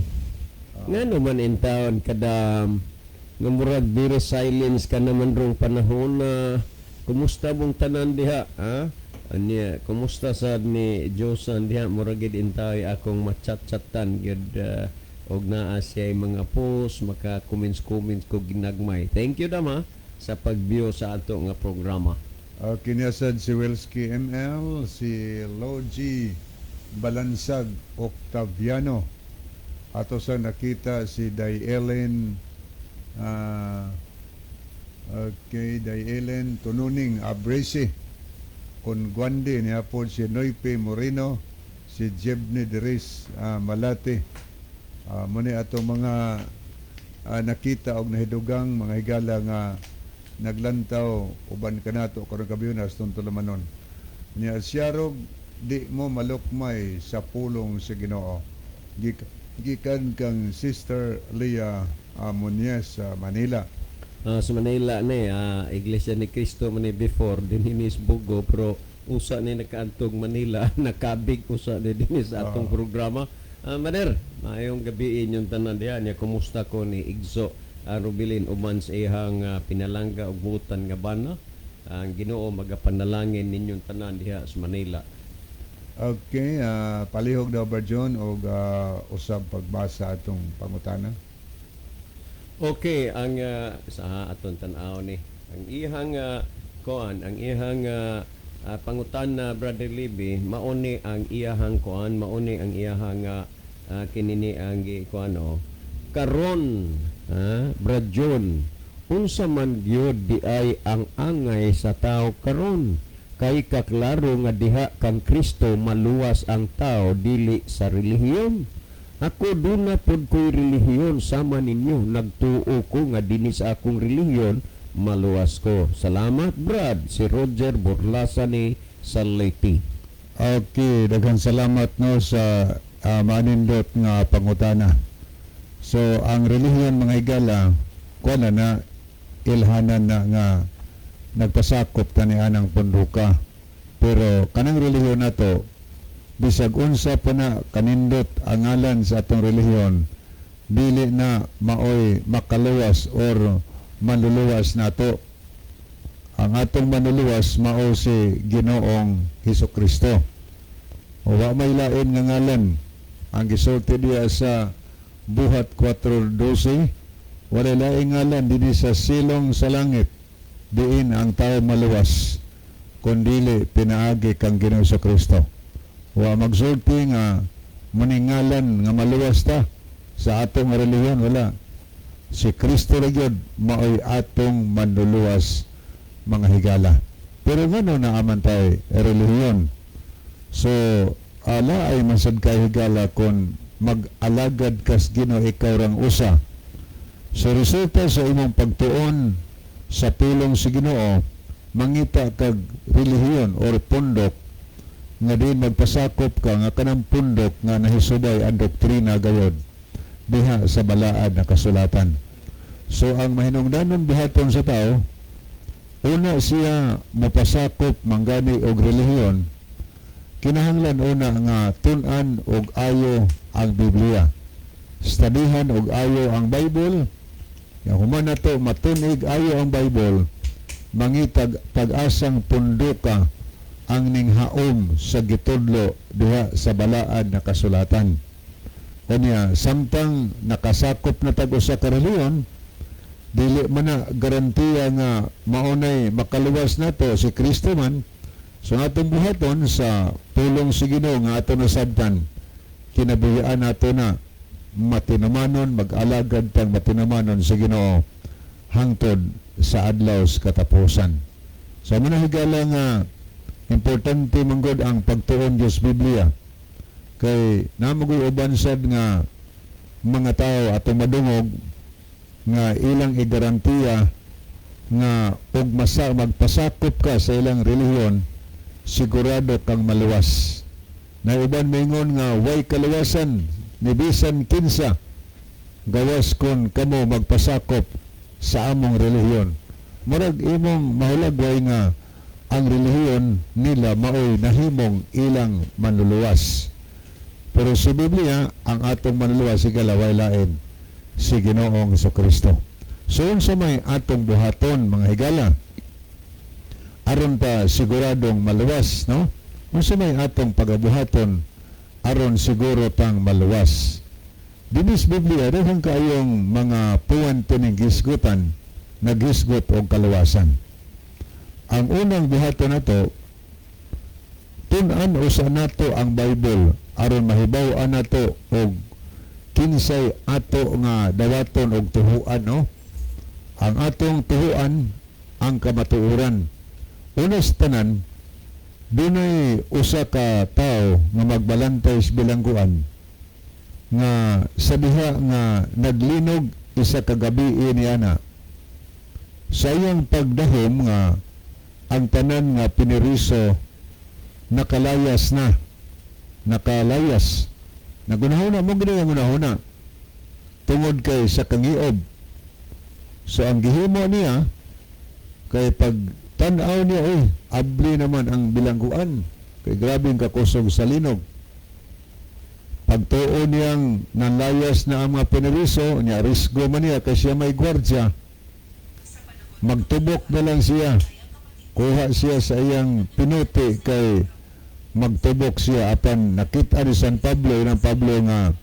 nga naman in town kadam nga murag very silence ka naman rong panahon na. Kumusta mong tanan diha, ha? Anya, kumusta sad ni Josan diha? Murag gid intay akong machat-chatan gyud og naa siya mga post, maka comments comments ko ginagmay. Thank you, Dam, ha, sa pag-view sa ato nga programa. Kini sad si Welski ML, si Logi Balansag Octaviano. Ato sa nakita si Day Ellen, okay, Day Ellen Tununing Abrese. Kun Guandi niya po si Noype Moreno, Si Jebny Deres Malate. Mao ni atong mga nakita og nahidugang mga higala nga naglantaw uban kanato karong gabi na sa tulumanon. Niya siyarog di mo malukmay sa pulong sa Ginoo. Gikan kang Sister Leah Muñez sa Manila. Sa Manila ni, Iglesia ni Cristo man ni before dinhi ni sa Bogo, pero usa ni nakaadtog Manila, nakabig usa ni dinhi sa atong programa. Mader, maayong gabi inyong tanan diha niya. Kumusta ko ni Igso Rubilin uban sa iyang pinalangga ug butan nga bana. Ang Ginoo magapanalangin ninyong tanan diha sa Manila. Okay, palihog daw ba John og usab pagbasa atong pangutana? Okay, ang sa aton tan-aw ni ang iyang kuan, ang iyang pangutana, Brother Libby, mauni ang iyahang kuan, mauni ang iyahang kinini ang gi kuan oh. Karon, Brad John, unsa man gyud di ay ang angay sa tao karon? Kay kaklaro nga diha kang Kristo maluwas ang tao, dili sa relihiyon. Ako duna pod ko'y relihiyon sama ninyo. Nagtuo ko nga dinhi sa akong relihiyon maluwas ko. Salamat, Brad. Si Roger Borlasa ni sa Leyte. Okay, daghan salamat no sa manindot nga pangutana. So ang relihiyon, mga higala, kuan na na ilhanan na nga nagpasakop kani anang punduka. Pero kanang relihiyon nato, bisag unsa pa na kanindot ang ngalan sa atong relihiyon, dili na maoy makaluwas or manluluwas nato. Ang atong manluluwas mao si Ginoong Hesus Kristo. O wa may lain nga ngalan. Ang gisulti diya sa Buhat 4:12, wala laing ngalan dinhi sa silong sa langit diin ang tao maluwas kundili pinaagi kang Ginoong Kristo. Wa magsulti nga muningalan nga maluwas ta sa atong relihiyon, wala. Si Kristo ra gyud maoy atong manluluwas, mga higala. Pero ngano naaman tay relihiyon? So ala ay masad kay, higala, kon mag-alagad kas Ginoo ikaw rang usa. So resulta sa imong pagtuon sa pulong sa Ginoo, mangita kag relihiyon or pundok nga din magpasakop ka nga kanang pundok nga nahisubay ang doktrina gayod diha sa balaan na kasulatan. So ang mahinungdanon buhaton sa tao, una siya mapasakop manggani og relihiyon, kinahanglan una nga tun-an og ayo ang Biblia. Studyhan og ayo ang Bible. Ya human nato matunig ayo ang Bible, mangitag pag-asang punduka ang ninghaom sa gitudlo diha sa balaan na kasulatan. Kanya, samtang nakasakop na tag usa ka relihiyon, dili man na garantiya nga maunay makaluwas nato si Kristo man. So atong buhaton sa pulong sa Ginoo nga ato nasabtan, kinabuhian nato na matinumanon, mag-alagad tang matinumanon sa Ginoo hangtod sa adlaw sa katapusan. So mao na, higala, nga importante manggod ang pagtuon Diyos Biblia. Kay namogoy uban sad nga mga tao atong madungog nga ilang igarantiya nga og masa magpasakop ka sa ilang relihiyon, sigurado kang maluwas. Na uban maingon nga way kaluwasan ni bisan kinsa gawas kon kamo magpasakop sa among relihiyon. Murag imong mahulagway nga ang relihiyon nila maoy nahimong ilang manluluwas. Pero sa Biblia, ang atong manluluwas, higala, way lain si Ginoong Kristo. So unsa may atong buhaton, mga higala, aron pa siguradong maluwas, no? Unsa may atong pagabuhaton aron siguro tang maluwas? Dinis Biblia, daghan kaayong mga puwente ning gisgutan, nagisgot og kaluwasan. Ang unang buhaton nato, tun-an usa nato ang Bible aron mahibaw-an nato og kinsay ato nga dawaton og tuhuan, no? Ang atong tuhuan ang kamatuoran. Una sa tanan, Dunay usa ka tawo nga magbalantay sa bilangguan nga sa diha nga naglinog isa ka gabi niana, sa iyang pagdahom nga ang tanan nga piniriso nakalayas na, nakalayas. Nagunahuna mo gini ang gunahuna tungod kay sa kangiob. So ang gihimo niya kay pag tan-aw niya, "Oy, abli naman ang bilangguan kay grabe ang kakusog sa linog." Pagtuo niyang nalayas na ang mga piniriso niya, risgo man niya kay siya may gwardya, magtubok na lang siya. Kuha siya sa iyang pinuti kay magtubok siya, apan nakita ni San Pablo, inang Pablo nga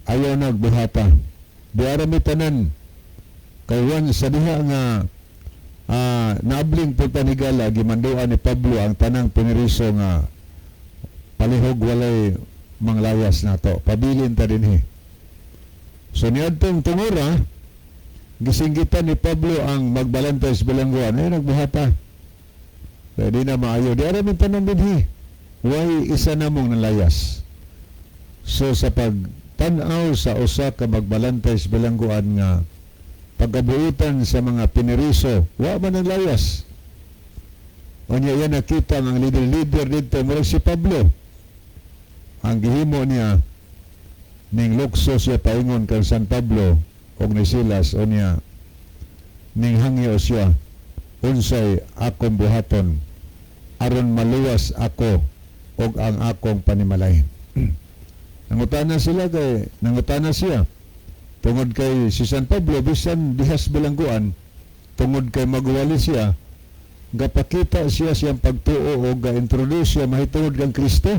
ayaw nagbuhata. Di ara mi tanan kay wan sa diha nga naabling po panigala, gimanduan ni Pablo ang tanang piniriso nga palihog walay manglayas nato, pabilin ta dinhi. So niadtong tungura, gisinggitan ni Pablo ang magbalantay sa bilangguan ay nagbuhata kaya di na maayo, di ara mi tanan dinhi, way isa na mong nalayas. So sa pagtanaw sa usa ka magbalantay sa bilangguan nga pagkabuutan sa mga piniriso, wa man ang layas. Unya yan nakita ang leader-leader dito, murag si Pablo. Ang gihimo niya, ning lukso siya paingon kang San Pablo og ni Silas, unya ning hangyo siya, "Unsay akong buhaton aron maluwas ako og ang akong panimalay?" Nangutana sila kay nangutana siya tungod kay si San Pablo, bisan dihas bilangguan, tungod kay magwali siya, gapakita siya siyang pagtuo o ga-introduce siya mahitungod kang Kristo.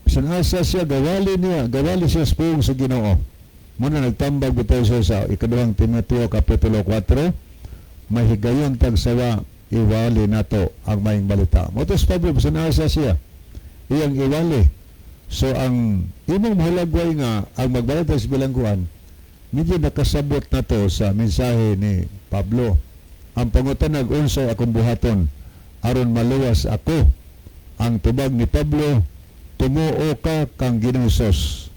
Bisan asa siya gawali niya, gawali siya sa pulong sa Ginoo. Muna nagtambag bitaw siya sa Ikaduhang Timoteo kapitulo 4, "May higayon tagsawa, iwali nato ang maayong balita." Mao to si Pablo, bisan asa siya iyang iwali. So ang imong mahilagway nga ang magbalantay sa bilangguan, medyo nakasabot na to sa mensahe ni Pablo. Ang pangutanag, "Unsay akong buhaton aron maluwas ako?" Ang tubag ni Pablo, "Tumuo ka kang Ginoong Hesus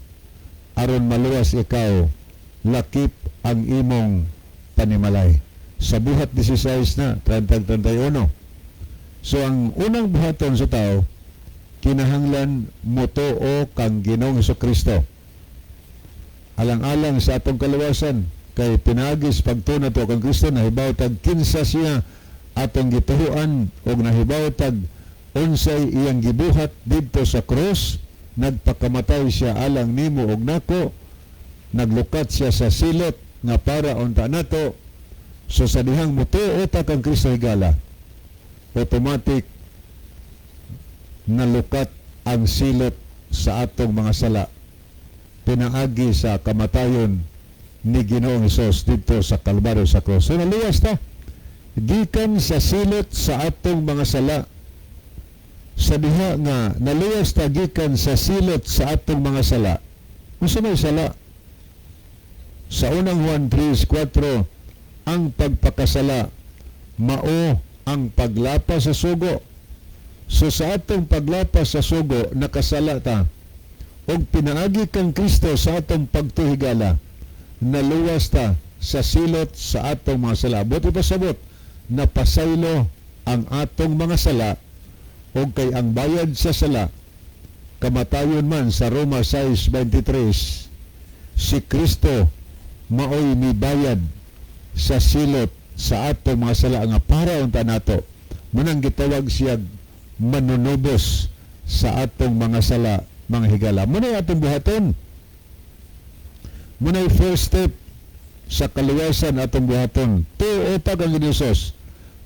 aron maluwas ikaw lakip ang imong panimalay." Sa Buhat 16 na, 30-31. So ang unang buhaton sa tao, kinahanglan motuo kang Ginoong Hesus Kristo. Alang-alang sa atong kaluwasan, kay pinaagi sa pagtuo nato kang Kristo, nahibaw tag kinsa siya atong gituhuan og nahibaw tag unsay iyang gibuhat didto sa krus. Nagpakamatay siya alang nimo og nako, naglukat siya sa silot nga para unta nato. So sa dihang mutuo ta kang Kristo, higala, automatic nalukat ang silot sa atong mga sala pinaagi sa kamatayon ni Ginoong Hesus didto sa Kalbaryo sa krus. So naluwas ta gikan sa silot sa atong mga sala. Sa diha nga naluwas ta gikan sa silot sa atong mga sala. Unsa may sala? Sa Unang Juan 3:4, ang pagpakasala mao ang paglapas sa sugo. So sa atong paglapas sa sugo, nakasala ta. Og pinaagi kang Kristo sa atong pagtuhigala, naluwas ta sa silot sa atong mga sala. Buot ipasabot, napasaylo ang atong mga sala og kay ang bayad sa sala kamatayon man sa Roma 6:23, si Kristo maoy mibayad sa silot sa atong mga sala nga para unta nato. Munang gitawag siya manunubos sa atong mga sala, mga higala. Muna atong buhaton. Muna first step sa kaluwasan atong buhaton. Tuo ta kang Hesus.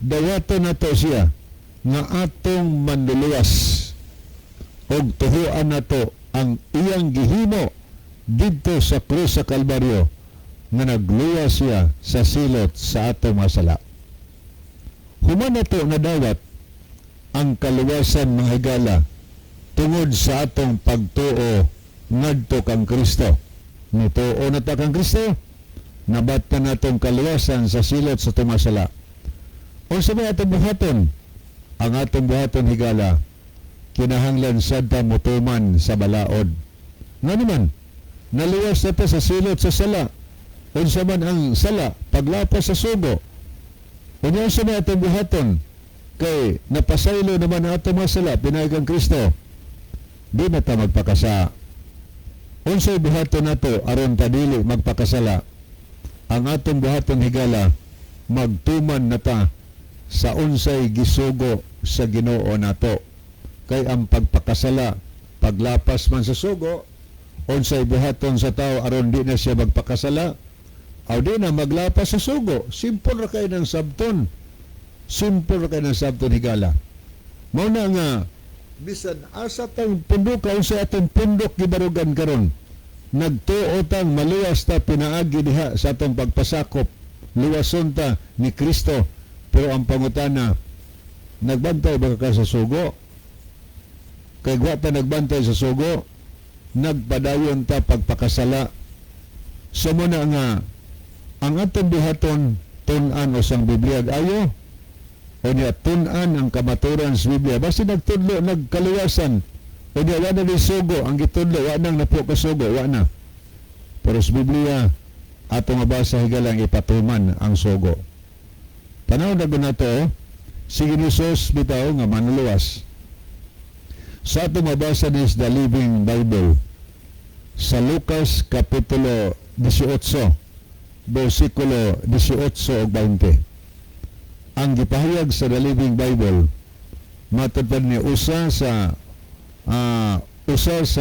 Dawaton nato siya nga atong manluluwas og tuhuan nato ang iyang gihimo didto sa krus sa Kalbaryo nga nagluwas siya sa silot sa atong mga sala. Human nato nadawat ang kaluwasan, mga higala, tungod sa atong pagtuo ngadto kang Kristo. Nituo na ta kang Kristo, nabat na natong kaluwasan sa silot sa atong mga sala. Unsa may atong buhaton? Ang atong buhaton, higala, kinahanglan sad ta motuman sa balaod. Nga naman, naluwas na ta sa silot sa sala. Unsa man ang sala? Paglapas sa sugo. Unya, unsa man atong buhaton? Kay napasaylo naman ang atong mga sala pinaagi kang Kristo. Di na ta magpakasa. Unsay buhaton nato aron ta dili magpakasala? Ang atong buhaton, higala, magtuman na ta sa unsay gisugo sa Ginoo nato. Kay ang pagpakasala, paglapas man sa sugo. Unsay buhaton sa tao aron di na siya magpakasala? Aw di na maglapas sa sugo. Simple ra kay ng sabton. Simple ra kay ng sabton, higala. Mao na nga bisan asa tang pundok, unsa atong pundok gibarugan karon, nagtuo tang maluwas ta pinaagi diha sa atong pagpasakop, luwason ta ni Kristo, pero ang pangutana, nagbantay ba ka sa sugo? Kay wa ta nagbantay sa sugo, nagpadayon ta pagpakasala. So mao na nga ang atong buhaton, tun-an usang Biblia ayo. Unya tun-an ang kamaturan sa Biblia. Basta nagtudlo nagkaluwasan. Unya wa na di sugo ang gitudlo, wa nang napo ka sugo, wa na. Pero sa Biblia atong mabasa, higalang, ipatuman ang sugo. Tanaw na nato si Jesus bitaw nga manuluwas. Sa atong mabasa is the Living Bible sa Lucas Kapitulo 18, versikulo 18 ug 20. Ang gipahayag sa The Living Bible, matod pa ni usa sa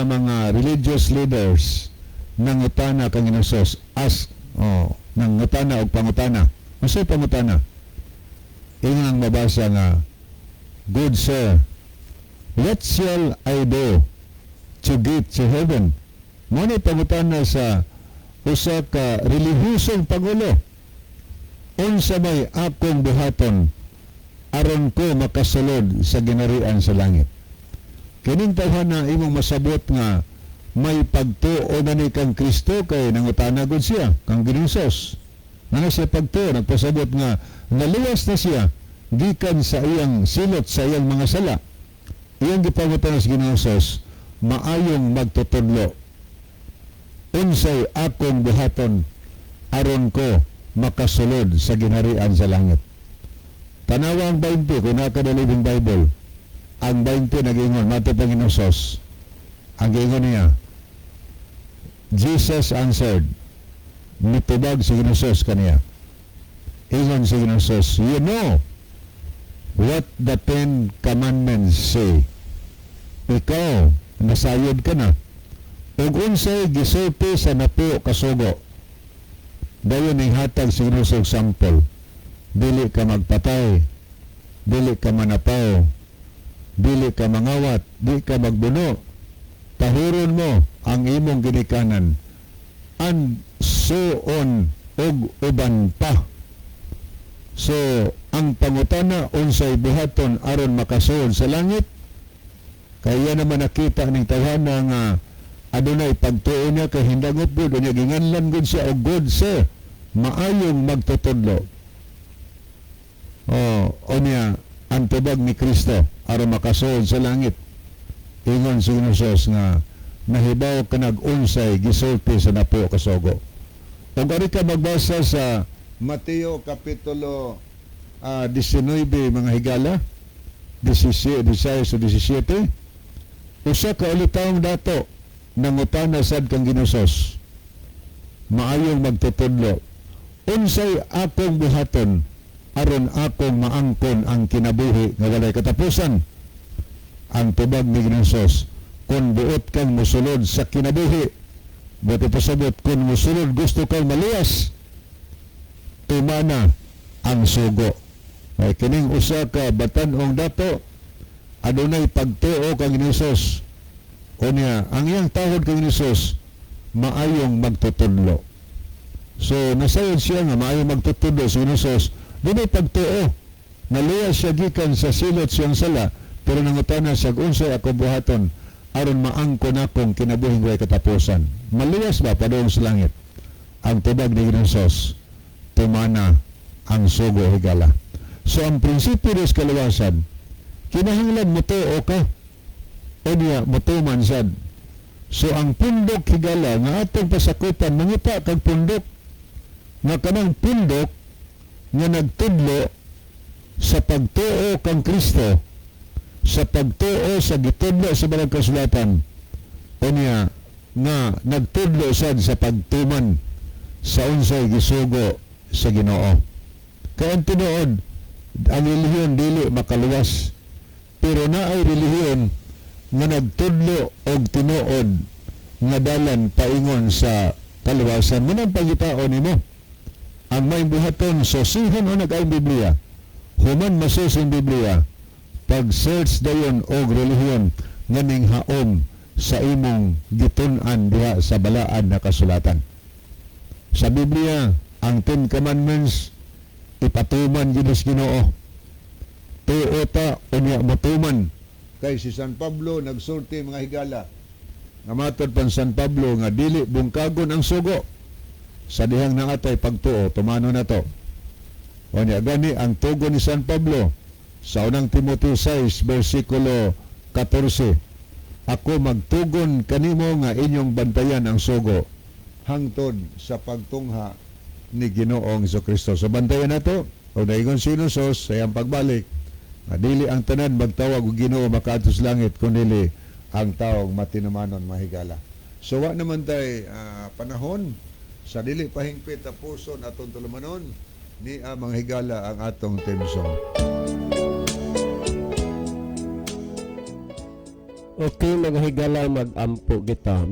mga religious leaders nangutana kang Hesus, as oh, nangutana og pangutana. Unsay pangutana? Ingang mabasa nga, "Good sir, what shall I do to get to heaven?" Mao ni pangutana sa usa ka relihiyosong pangulo. "Unsa may akong buhaton aron ko makasulod sa ginarian sa langit?" Kining tawhana, imong masabot nga may pagtuo na ni kang Kristo kay nangutana gud siya kang Ginoong. Nga siya pagtuo, nagpasabot nga naluwas na siya gikan sa iyang silot sa iyang mga sala. Iyang gipangutana sa Ginoong, "Maayong magtutudlo, unsay akong buhaton aron ko makasulod sa ginharian sa langit?" Tanawa ang 20 kung naka The Living Bible. Ang 20 nag-ingon, matod pa Ginoong. Ang giingon niya, Jesus answered, mitubag si Ginoong kaniya. Ingon si Ginoong, "You know what the Ten Commandments say." Ikaw, nasayod ka na. Ug unsay gisulti sa napo kasugo. Dayon ning hatag si Ginoo og sample. Dili ka magpatay, dili ka manapaw, dili ka mangawat, di ka magbuno. Tahuron mo ang imong ginikanan. And so on, ug uban pa. So, ang pangutana, unsay buhaton aron makasulod sa langit? Kaya naman nakita ning tawhana nga adunay pagtuo niya kay hindangot gud unya ginganlan gud siya og "good sir", maayong magtutudlo. Oh, unya ang tubag ni Kristo aron makasulod sa langit, ingon si Jesus nga, "Nahibaw ka nag unsay gisulti sa napo kasugo." Ug ari ka magbasa sa Mateo Kapitulo 19, mga higala, 16 16 o 17, usa ka ulitawong dato nangutana sad kang Ginoong, "Maayong magtutudlo, unsay akong buhaton aron akong maangkon ang kinabuhi nga walay katapusan?" Ang tubag ni Ginoong, "Kung buot kang musulod sa kinabuhi," buot pasabot, kung musulod, gusto kang maluwas, tumana ang sugo. Ay kining usa ka batan-ong dato, adunay pagtuo kang Hesus. Unya ang iyang tawag kang Hesus, "Maayong magtutudlo." So nasayod siya nga maayong magtutudlo si Hesus, dunay pagtuo, naluwas siya gikan sa silot siyang sala, pero nangutana siya, "Unsay ako buhaton aron maangkon akong kinabuhing way katapusan, maluwas ba padung sa langit?" Ang tubag ni Hesus, "Tumana ang sugo," higala. So ang prinsipyo sa kaluwasan Kinahanglan motuo ka. Unya motuman sad. So ang pundok, higala, nga atong pasakupan, mangita kag pundok nga kanang pundok nga nagtudlo sa pagtuo kang Kristo, sa pagtuo sa gitudlo sa Balaang Kasulatan, unya nga nagtudlo sad sa pagtuman sa unsay gisugo sa Ginoo. Kay ang tinuod, ang relihiyon dili makaluwas, pero naay relihiyon nga nagtudlo og tinuod nga dalan paingon sa kaluwasan. Mao nang pangitaon nimo ang may buhaton. Susihon o nag Biblia, human masusi ang Biblia, pag-search dayon og relihiyon nga ning haom sa imong gitun-an diha sa Balaan na Kasulatan. Sa Biblia, ang Ten Commandments ipatuman gyud sa Ginoo. Tuo ta, unya motuman. Kay si San Pablo nagsulti, mga higala, nga matod pan San Pablo nga dili bungkagon ang sugo. Sa dihang naatay pagtuo, tumano na to. Unya gani ang tugon ni San Pablo sa Unang Timoteo 6 versikulo 14, "Ako magtugon kanimo nga inyong bantayan ang sugo hangtod sa pagtungha ni Ginoong Kristo." So bantayan nato o naingon si Jesus sa iyang pagbalik nga dili ang tanan magtawag og "Ginoo" makaadto sa langit, kundi ang taong matinumanon, mahigala. So wa naman tay panahon sa dili pahingpit, tapuson atong tulumanon ni mga higala ang atong theme song. Okay, mga higala, mag-ampo kita.